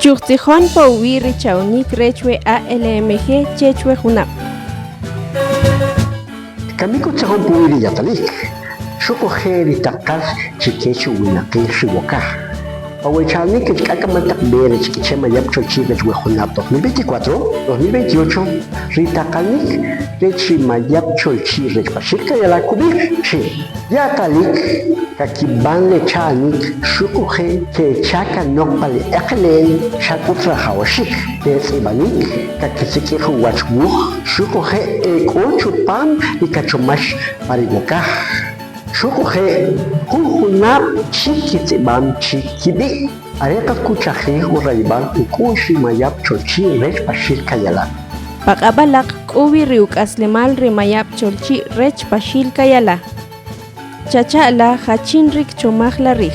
Chujtzijon pa uwi' ri cha'onik rech we ALMG chech we junab'. Kamik utzijon puwi' ri yatalik, xuquje' ri taqal chi kech uwinaqil ri wokaj. Pa we cha'onik kech k'ak' k'amal taq b'e rech K'iche' Mayab' Cholchi' rech we junab' 2024, 2028, ri taqanik rech ri Mayab' Cholchi' rech Paxil Kayala kub'ij chi ya'talik kakib'an le cha'anik xuquje' kecha kanoq pa le eqele'n xa k'ut rajawaxik ketz'ib'anik, kakisik'ij uwach wuj xuquje' e k'o chupam ri kachomax pa ri wokaj. Xuquje' jun junab' chik kitz'ib'am chik kib'i', are qas kuchajij urayib'al uk'u'x ri Mayab' Cholchi' rech Paxil Kayala. Pa q'ab'alaq k'o wi ri uk'aslemal ri Mayab' Cholchi' rech Paxil Kayala. Chacha' la jachin ri kchomaj la rij.